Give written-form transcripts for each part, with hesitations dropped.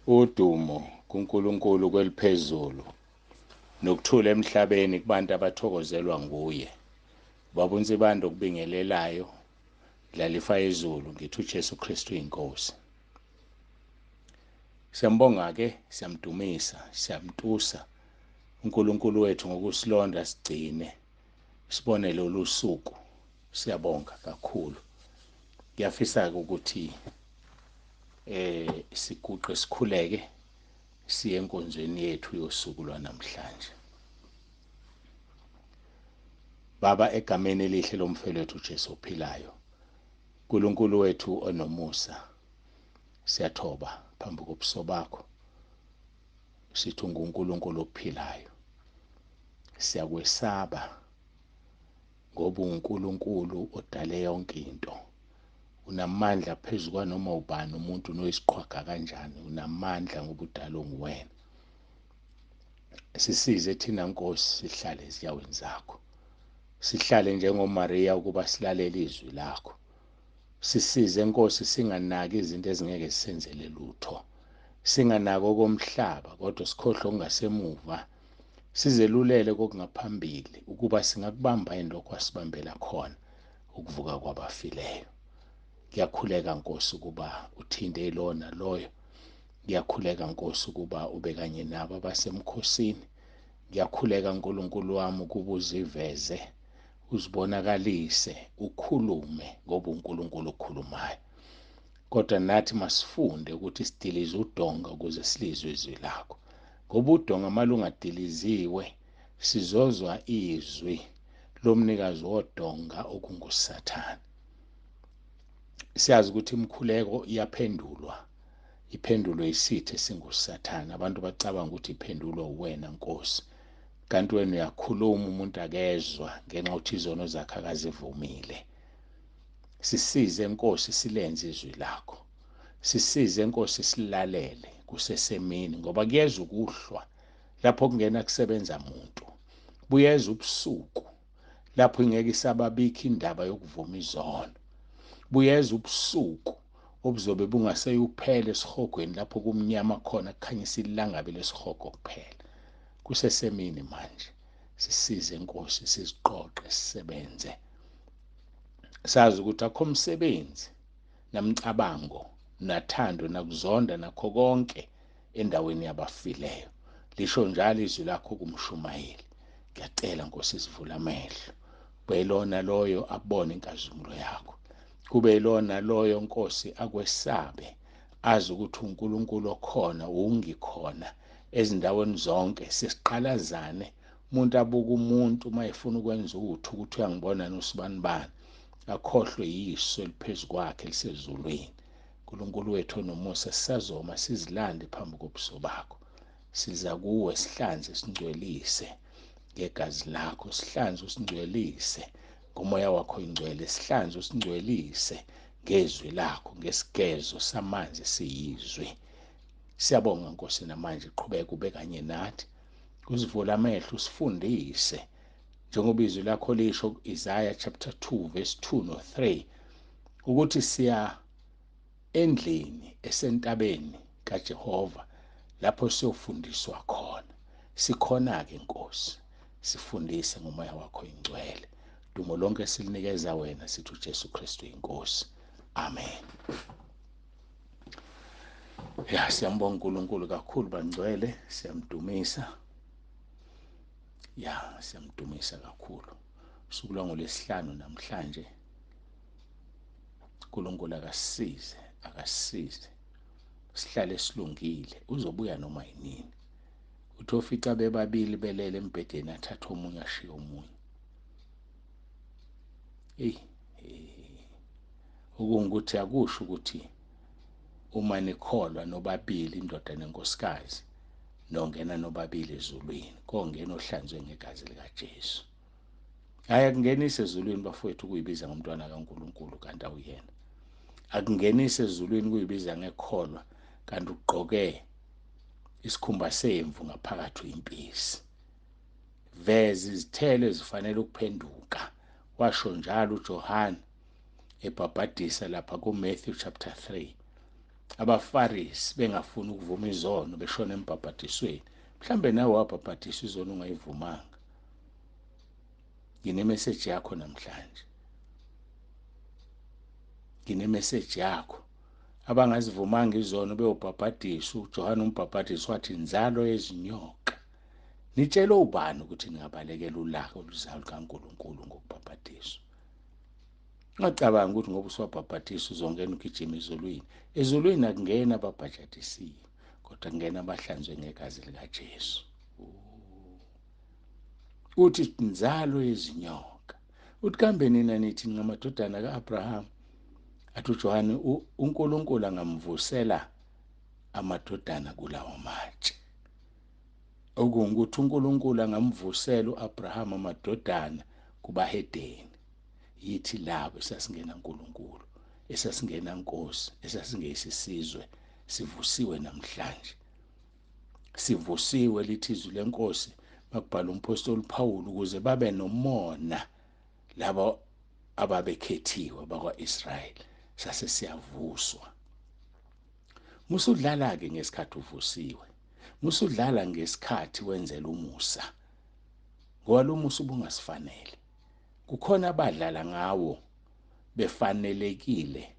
Udumo kuNkulunkulu kweliphezulu nokuthula emhlabeni kubantu abathokozelwa nguye. Baba uNsibande okubingelelayo, Dlalifa yezulu, ngithi uJesu Kristu inkosi. Siyambonga ke, siyamdumisa, siyamtusa uNkulunkulu wethu ngokusilonda sigcine sibone lolu suku. Siyabonga kakhulu. Ngiyafisa ukuthi siguqe sikhuleke siye enkonzweni yethu yosuku lwanamhlanje. Baba, egameni elihle lomfelo wethu uJesu ophilayo, uNkulunkulu wethu onomusa, siyathoba phambi kobuso bakho, sithi unguNkulunkulu ophilayo. Siyakwesaba ngoba uNkulunkulu odale yonke into. Unamandla phezu kwanoma ubani umuntu noyisiqhwaga kanjani, unamandla ngoba udalwe nguwena. Sisize thina Nkosi, sihlale ezinyaweni zakho, sihlale njengoMaria ukuba silalele izwi lakho. Sisize Nkosi, singanaki izinto ezingeke sisenzele lutho, singanaki okomhlaba, kodwa sikhohlwe okungasemuva, sizelulele kokungaphambili, ukuba singakubamba yini lokho asibambela khona, ukuvuka kwabafileyo. Ngiyakhuleka Nkosi ukuba uthinte ilona loyo. Ngiyakhuleka Nkosi ukuba ube kanye nabo abasemkhosini. Ngiyakhuleka Nkulunkulu wami ukuba uziveze, uzibonakalise, ukhulume, ngoba uNkulunkulu okhulumayo. Kodwa nathi masifunde ukuthi sidilize udonga ukuze silizwe izwi lakho, ngoba udonga malungadiliziwe sizozwa izwi lomnikazi wodonga okunguSathane. Siyazi ukuthi imikhuleko iyaphendulwa, iphendulwe isitha esinguSathane. Abantu bacabanga ukuthi iphendulwa uwena Nkosi, kanti wena uyakhuluma umuntu akezwa ngenxa yokuthi izono zakhe akazivumile. Sisize Nkosi, silenze izwi lakho. Sisize Nkosi, silalele kusesemini, ngoba kuyeza ukuhlwa lapho kungena kusebenza muntu. Buyeza ubusuku lapho ingeke isababikho indaba yokuvuma izono. Buyeza ubusuku obuzobe bungaseyuphela esihogweni lapho kumnyama khona kukhanyisa ilangabi lesihogo kuphela. Kusesemini manje, sisize Nkosi, siziqoqe sisebenze, sazi ukuthi akho msebenzi namcabango nathando nakuzonda nakho konke endaweni yabafileyo. Lisho njalo izwi lakho kumshumayeli. Ngiyacela Nkosi, sivule amehlo, kube yilona loyo abone inkazimulo yakho, kube yilona loyo Nkosi akwesabe, azi ukuthi uNkulunkulu okhona ungikhona ezindaweni zonke. Sisiqalazane, umuntu abuka umuntu uma efuna ukwenza uthu ukuthi uyangibona nosibanibani, akhohlwe yiso eliphezu kwakhe lisezulwini. uNkulunkulu wethu onomusa, sisazoma sizilande phambi kobuso bakho. Siza kuwe, sihlanze, singcwelise ngegazi lakho, sihlanze usingcwelise ngomoya wakho ingcwele, sihlanze usingcwelise ngezwi lakho, ngesigezo samanzi siyizwi. Siyabonga Nkosi, namanje qhubeka ube kanye nathi, usivule amehlo, usifundise njengoba izwi lakho lisho ku-Isaiah chapter 2 verse 2 no 3 ukuthi siya endlini esentabeni kaJehova lapho siyofundiswa khona. Sikhona-ke Nkosi, sifundise ngomoya wakho ingcwele. Dumo lonke silinikeza wena, sithi uJesu Kristu inkosi. Amen. Ya, siyambonga uNkulunkulu kakhulu bangcwele, siyamdumisa. Ya, siyamdumisa kakhulu. Usuku lwangolwesihlanu namhlanje. uNkulunkulu akasisize, akasisize. Sihlale silungile, uzobuya noma yinini. Uthi ofica bebabili belele embhedeni, athathe omunye ashiye omunye. Eyi, okungukuthi akusho ukuthi uma nikholwa nobabili indoda nenkosikazi nongena nobabili ezulwini, kongena ohlanzwe ngegazi likaJesu. Hayi, akungenise ezulwini bafowethu kuyibiza ngomntwana kaNkulunkulu kanti awuyena. Akungenise ezulwini kuyibiza ngekholwa kanti ugqoke isikhumba semvu ngaphakathi uyimpisi. Veza izithelo ezifanele ukuphenduka, washo njalo uJohane ebhabhadisa lapha kuMatthew chapter 3. AbaFarisi bengafuni ukuvuma izono beshona embhabhadisweni. Mhlambe nawe wabhabhadiswa izono ungayivumanga. Nginemeseji yakho namhlanje. Nginemeseji yakho. Abangazivumanga izono beyobhabhadiswa, uJohane umbhabhadisi wathi inzalo yezinyoka. Nitshele ubani ukuthi ningabalekela ulaka oluzayo lukaNkulunkulu ngokubhabhadiswa? Ungacabanga ukuthi ngoba usuwabhabhadiswa uzongena ugijima ezulwini. Ezulwini akungena ababhajadisiwe, kodwa kungena abahlanzwe ngegazi likaJesu. Uthi inzalo yezinyoka. Uthi kambe nina nithi ningamadodana ka-Abraham? Athi uJohane uNkulunkulu angamvusela amadodana kulawo matshe. Okungukuthi uNkulunkulu angamvusela u-Abraham amadodana kubahedeni. Yithi labo esasingena uNkulunkulu, esasingena Nkosi, esasingeyisizwe, sivusiwe namhlanje. Sivusiwe lithi izwi lenkosi makubhala umpostoli Paul ukuze babe nomona labo ababekhethiwe bakwa-Israyeli, sase siyavuswa. Musudlala-ke ngesikhathi uvusiwe, musudlala ngesikhathi wenzela umusa, ngoba lo musa ubungasifanele. Kukhona abadlala ngawo befanelekile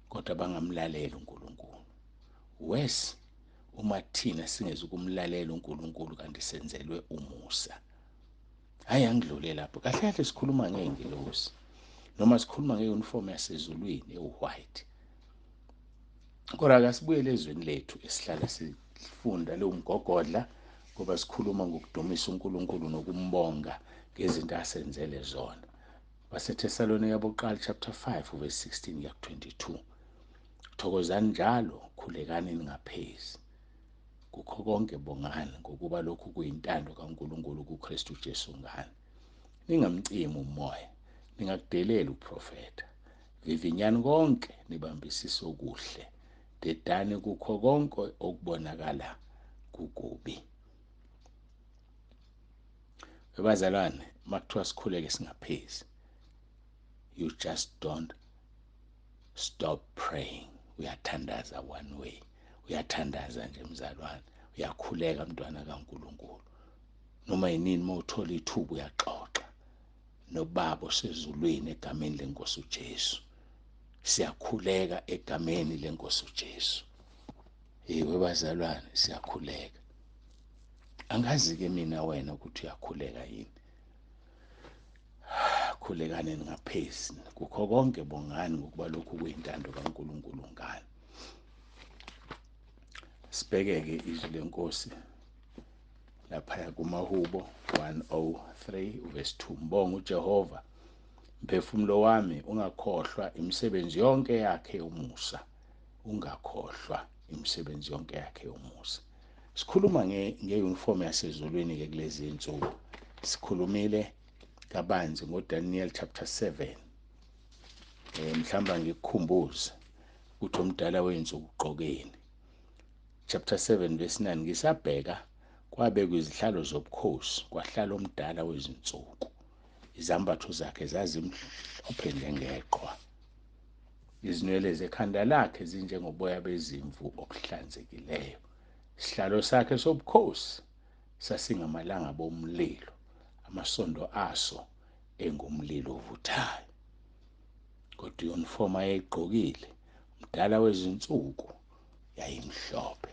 kodwa bangamlalela uNkulunkulu. Wes uma thina singezukumlalela uNkulunkulu kanti senzelwe umusa. Hayi, angidlule lapho. Kahle kahle sikhuluma ngey'ngilosi noma sikhuluma nge-uniform yasezulwini ewu-white. Kodwa kasibuyele ezweni lethu esihlala sifunda lewumgogodla, ngoba sikhuluma ngokudumisa uNkulunkulu nokumbonga ngezinto asenzele zona. BaseThesalonika bokuqala chapter 5 verse 16 kuya ku-22. Thokozani njalo, khulekani ningaphezi. Kukho konke bongani, ngokuba lokhu kuyintando kaNkulunkulu kuKristu Jesu ngani. Ningamcimi umoya, ningakudeleli ukuprofetha. Vivinyani konke, nibambisise okuhle. Dedani kukho konke okubonakala kukubi. Bazalwane, makuthiwa sikhuleke singaphezi, you just don't stop praying. Uyathandaza one way, uyathandaza nje mzalwane, uyakhuleka mntwana kaNkulunkulu. Noma yinini uma uthola ithuba uyaxoxa noBaba osezulwini egameni lenkosi uJesu. Siyakhuleka egameni lenkosi uJesu. Yebo bazalwane, siyakhuleka. Angazi-ke mina wena ukuthi uyakhuleka yini. Khulekani ningaphezi. Kukho konke bongani, ngokuba lokhu kuyintando kaNkulunkulu ngani. Sibheke-ke izwi lenkosi laphaya kumahubo 103 verse 2. Mbonga uJehova, mphefumulo wami, ungakhohlwa imisebenzi yonke yakhe yomusa. Ungakhohlwa imisebenzi yonke yakhe yomusa. Sikhuluma nge-uniform yasezulwini-ke kulezi insuku. Sikhulumile kabanzi ngoDaniel chapter 7. Mhlawumbe ngikukhumbuze ukuthi omdala wey'nsuku ugqokeni. Chapter 7 verse 9, ngisabheka kwabekwa izihlalo zobukhosi, kwahlala omdala wezinsuku. Izambatho zakhe zazimhlophe njengeqhwa, izinwele zekhanda lakhe zinjengoboya bezimvu obuhlanzekileyo. Isihlalo sakhe sobukhosi sasingamalanga bomlilo, amasondo aso engumlilo ovuthayo. Kodwa i-uniform ayeyigqokile umdala wezinsuku yayimhlophe,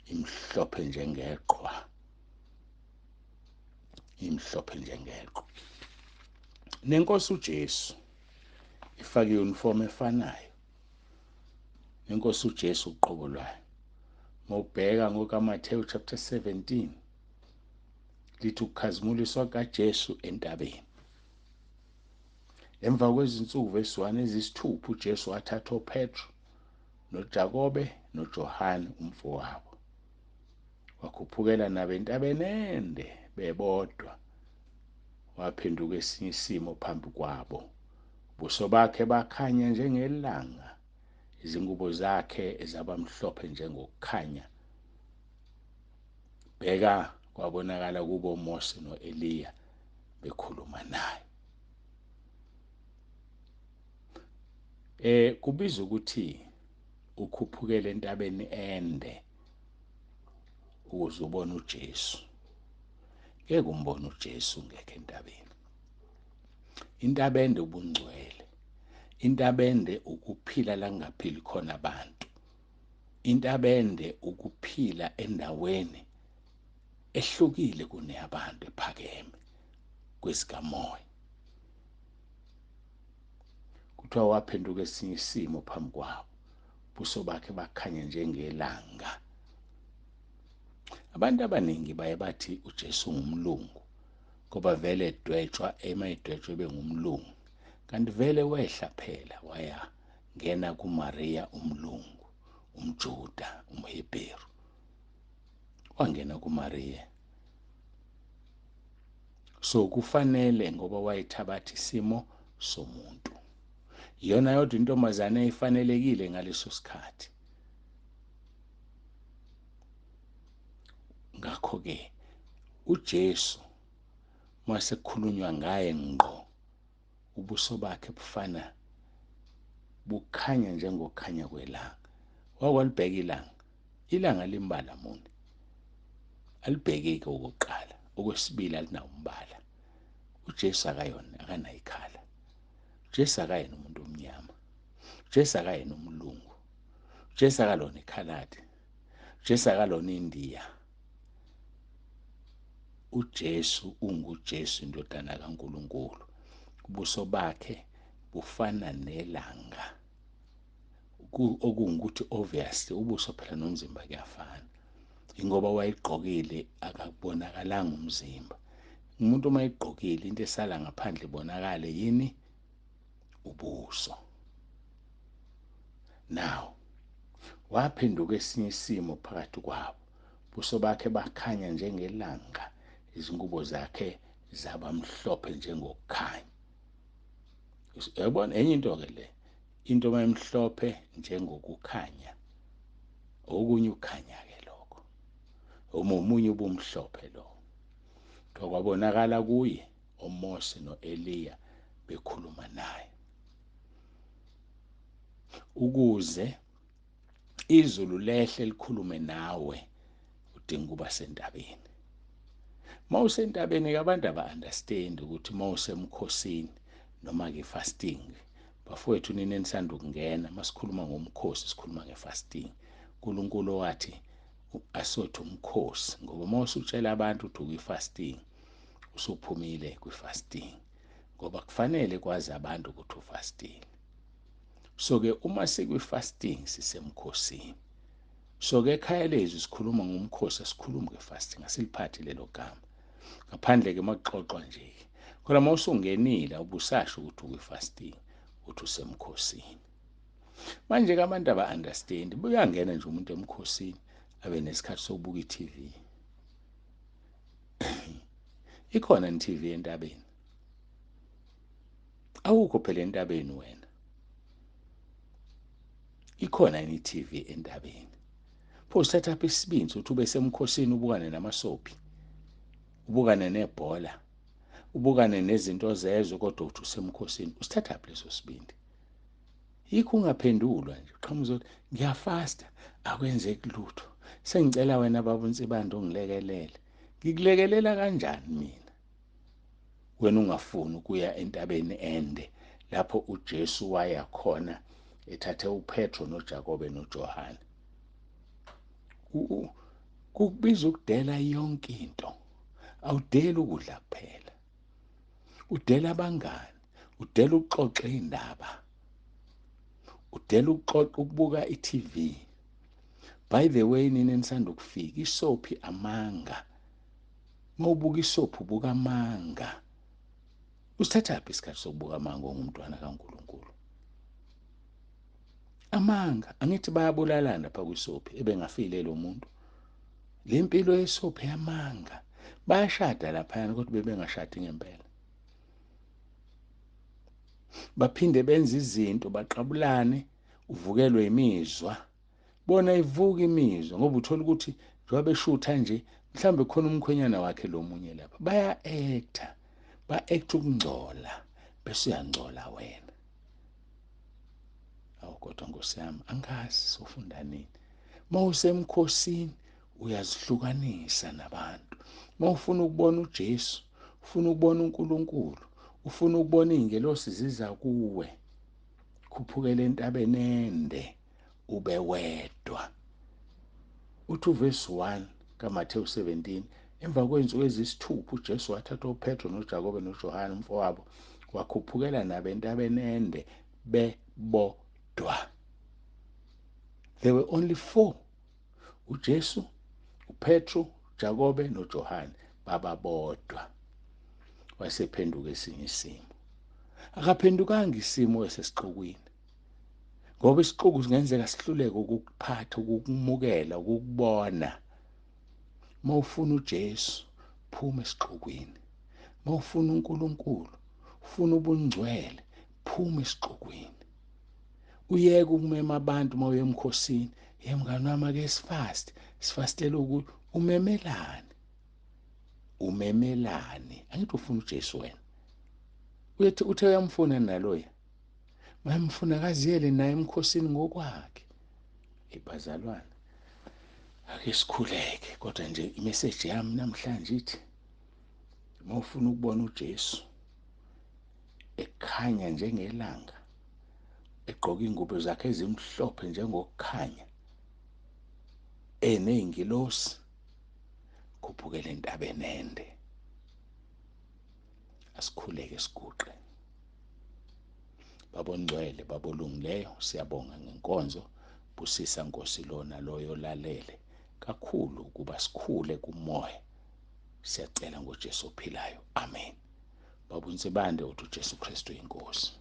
imhlophe njengeqhwa, imhlophe njengeqhwa. Nenkosi uJesu ifake i-uniform efanayo. Nenkosi uJesu uqobo lwayo. Mawubheka ngokaMathewu chapter 17 lithi ukukhazimuliswa kaJesu entabeni. Emva kwezinsuku verse 1 ezisithupha uJesu wathatha uPetro noJakobe noJohane umfowabo, wakhuphukela nabo entabeni ende bebodwa. Waphenduka esinye isimo phambi kwabo, ubuso bakhe bakhanya njengelanga, izingubo zakhe ezabamhlophe njengokukhanya. Bheka, kwabonakala kubo Mose noEliya bekhuluma naye. Kubiza ukuthi Ukhuphukele entabeni ende ukuze ubone uJesu. Ngeke umbone uJesu ungekho entabeni. Intaba ende ubungcwele. Intaba ende ukuphila la kungaphili khona abantu. Intaba ende ukuphila endaweni ehlukile kuneyabantu, ephakeme kwesikamoya. Kuthiwa waphenduka esinye isimo phambi kwabo, ubuso bakhe bakhanya njengelanga. Abantu abaningi baye bathi uJesu ngumlungu ngoba vele edwetshwa, ema edwetshwa ebe ngumlungu, kanti vele wehla phela waya ngena kuMaria umlungu, umJuda, umHebheru, wangena kuMaria. So kufanele ngoba wayethabatha isimo somuntu. Iyona yodwa intombazane eyifanelekile ngaleso sikhathi. Ngakho-ke uJesu mase kukhulunywa ngaye ngqo, ubuso bakhe bufana bukhanya njengokukhanya kwelanga. Wakwalibheka ilanga, ilanga limbala muni? Alibhekeki okokuqala, okwesibili alinawo umbala. uJesu akayona, akanayo ikhala. uJesu akayena umuntu omnyama. uJesu akayena umlungu. uJesu akalona ikhaladi. uJesu akalona iNdiya. uJesu unguJesu, indodana kaNkulunkulu. Ubuso bakhe bufana nelanga, okungukuthi obviously ubuso phela nomzimba kuyafana. Ingoba wayegqokile akakubonakalanga umzimba. Umuntu uma egqokile into esala ngaphandle ibonakale yini? Ubuso. Now waphenduka esinye isimo phakathi kwabo, ubuso bakhe bakhanya njengelanga, izingubo zakhe zaba mhlophe njengokukhanya. Uyabona enye into ke le, into mayimhlophe njengokukhanya, okunye ukukhanya ke lokho, uma omunye ubumhlophe lo. Kwabonakala kuye oMose noEliya bekhuluma naye, ukuze izulu lehle likhulume nawe udinga ukuba sentabeni. Mawusentabeni ke abantu aba-understand ukuthi mawusemkhosini noma ke fasting. Bafowethu nini enisanda ukungena, masikhuluma ngomkhosi sikhuluma ngefasting. uNkulunkulu wathi asothi umkhosi, ngoba mawusutshela abantu ukuthi ukwi-fasting usuphumile kwi-fasting, ngoba kufanele kwazi abantu ukuthi ufastile. So ke uma sikwi-fasting sisemkhosini. So ke ekhaya lezwi sikhuluma ngomkhosi, asikhulumi nge-fasting, asiliphathi lelo gama ngaphandle ke makuxoxwa nje. Kodwa mawusungenile ubusasho ukuthi ukwi-fasting, uthi usemkhosini. Manje ke abantu aba-understand, buyangena nje umuntu emkhosini abe nesikhathi sokubuka i-TV. Ikhona i-TV entabeni? Awukho phela entabeni wena. Ikhona yini i-TV entabeni? Pho usithathaphi isibindi ukuthi ube semkhosini ubukane namasophi, ubukane nebhola, ubukane nezinto zezwe, kodwa uthi usemkhosini? Usithathaphi leso sibindi? Yikho ungaphendulwa nje, uqhamuza uthi ngiyafasta, akwenzeki lutho, sengicela wena baba uNsibande ungilekelele. Ngikulekelela kanjani mina wena ungafuni ukuya entabeni ende lapho uJesu waya khona ethathe uPetro noJakobe noJohane? Kukubiza ukudela yonke into. Awudeli ukudla kuphela, udela abangani, udela ukuxoxa indaba, udela ukuxoxa, ukubuka i-TV. By the way, nina enisanda ukufika, isophi amanga. Mawubuka isophi ubuka amanga. Usithathaphi isikhathi sokubuka amanga ongumntwana kaNkulunkulu? Amanga, angithi bayabulalana lapha kwisophi, ebengafile lo muntu. Le mpilo yesophi yamanga. Bayashada laphayana kodwa bebengashadi ngempela. Baphinde benze izinto, baqabulane, uvukelwe imizwa. Bona ivuka imizwa ngoba uthola ukuthi njengoba beshutha nje, mhlawumbe khona umkhwenyana wakhe lo munye lapha. Baya-acta, ba-acta ukungcola, bese uyangcola wena. Awu kodwa Nkosi yami, angazi sofunda nini. Mawusemkhosini uyazihlukanisa nabantu. Mawufuna ukubona uJesu, ufuna ukubona uNkulunkulu, ufuna ukubona iy'ngelosi ziza kuwe, khuphukela entabeni ende ube wedwa. Uthi uvesi 1 kaMathewu 17, emva kwey'nsuku eziyisithupha uJesu wathatha uPetro noJakobe noJohane umfowabo, wakhuphukela nabo entabeni ende bebodwa. There were only 4, uJesu, uPetro, uJakobe noJohane, bababodwa. Wasephenduka esinye isimo. Akaphendukanga isimo esesixukwini, ngoba isixuku singenzeka sihluleke ukukuphatha, ukukumukela, ukukubona. Mawufuna uJesu, phuma esixukwini. Mawufuna uNkulunkulu, ufuna ubungcwele, phuma esixukwini. Uyeke ukumema abantu mawuye emkhosini. Ye mngani wami, ake sifast, sifastele ukuthi umemelani? Umemelani? Angithi ufuna uJesu wena. Uyethi uthe uyamfuna naloya. Mayemfuna kaziyele naye emkhosini ngokwakhe. Ebazalwane, ake sikhuleke. Kodwa nje imessage yami namhlanje ithi, mawufuna ukubona uJesu ekhanya njengelanga, egqoka ingubo zakhe ezimhlophe njengokukhanya, eney'ngilosi, khuphukela entabeni ende. Asikhuleke siguqe. Babongcwele, babolungileyo, siyabonga ngenkonzo. Busisa Nkosi lona loyo lalele kakhulu ukuba sikhule kumoya. Siyacela ngoJesu ophilayo. Amen. Baba uNsibande uthi uJesu Kristu inkosi.